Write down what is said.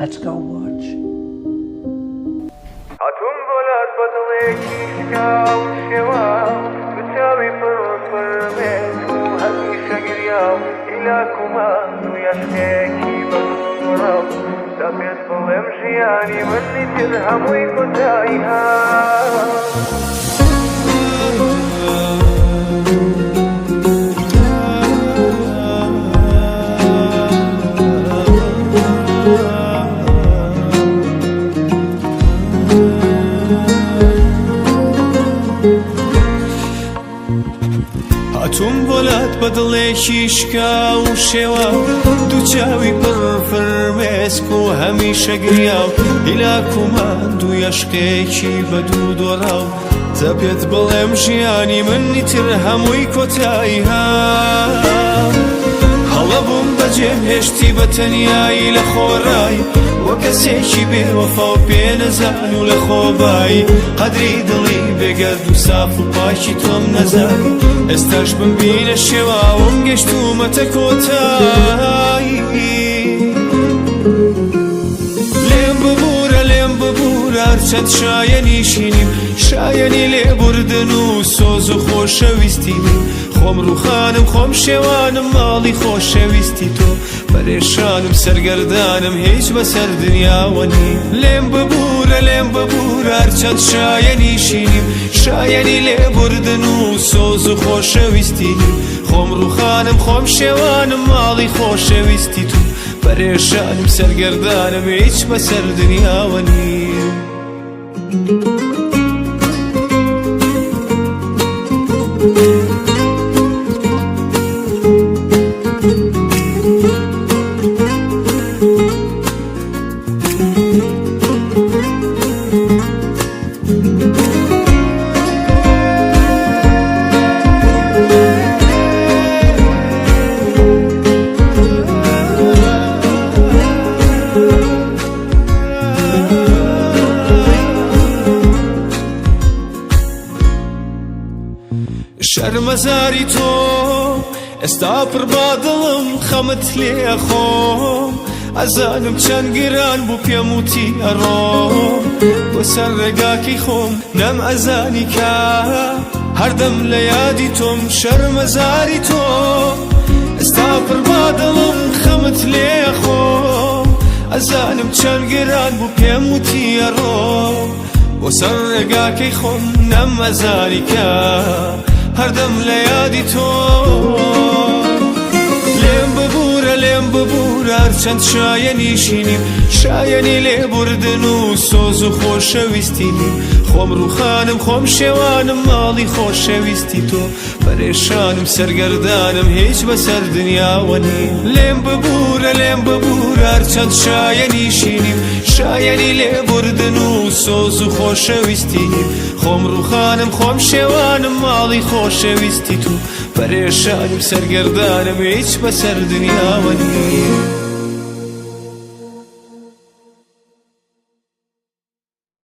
Let's go watch. هاتووم بۆ لات بە دڵێکی شکاو و شێواو، بە چاوی پڕ فرمێسک و هەمیشە گریاو، هیلاک و ماندوو یەشقێکی بە دڵ تا پێت بڵێم ژیانی من ئیتر هەمووی کۆتایی هات. هاتووم بۆ لات بە دڵێکی شکا و شێوە دوو چاوی پڕ فرمێسک و هەمیشە گریا و هیلاک و ماندوو یەشقێکی بە دوو دۆڕاو تا پێت بڵێم ژیانی من ئیتر هەمووی کۆتایی هات هەڵە بووم بەجێم هێشتی بە تەنیایی لە خۆڕای وە کەسێکی بێوەفا و پێ نەزان و لە خۆبایی قەدری دڵی بێگەرد و ساف و پاکی تۆم نەزانی ئێستاش بمبینە شێواوم گەشتوومەتە کۆتایی لێم ببوورە لێم ببوورە هەرچەند شایەنیشی نیم شایەنی لێبوردن و سۆز و خۆشەویستی نیم خۆم ڕووخانم خۆم شێوانم ماڵی خۆشەویستی تۆ پەرێشانم سەرگەردانم هیچ بەسەر دنیاوە نیم لێم ببوورە لێم ببوورە هەرچەند شایەنیشی نیم شایەنی لێبوردن و سۆز و خۆشەویستی نیم خۆم ڕووخانم خۆم شێوانم ماڵی خۆشەویستی تۆ پەرێشانم سەرگەردانم هیچ بەسەر دنیاوە نیم. شەرمەزاری تۆ ئێستا پڕ با دڵم خەمت لێ خۆم ئەزانم چەند گران بوو پێم وتی ئەڕۆم بۆ سەر ڕێگاکەی خۆم نەم ئەزانی کە هەردەم لە یادی تۆم شەرمەزاری تۆ ئێستا پڕ با دڵم خەمت لێ خۆم ئەزانم چەند گران بوو پێم وتی ئەڕۆم بۆ سەر ڕێگاکەی خۆم نەم ئەزانی کە هەردەم لە یادی تۆ لێم ببوورە لێم ببوورە هەرچەند شایەنیشی نیم شایەنی لێبوردن و سۆز و خۆشەویستی نیم خۆم ڕووخانم خۆم شێوانم ماڵی خۆشەویستی تۆ پەرێشانم سەرگەردانم هیچ بەسەر دنیاوە نیم لێم ببوورە لێم ببوورە هەرچەند شایەنیشی نیم شایەنی لێبوردن و سۆز و خۆشەویستی نیم خۆم ڕووخانم خۆم شێوانم ماڵی خۆشەویستی تۆ پەرێشانم سەرگەردانم هیچ بەسەر دنیاوە نیم.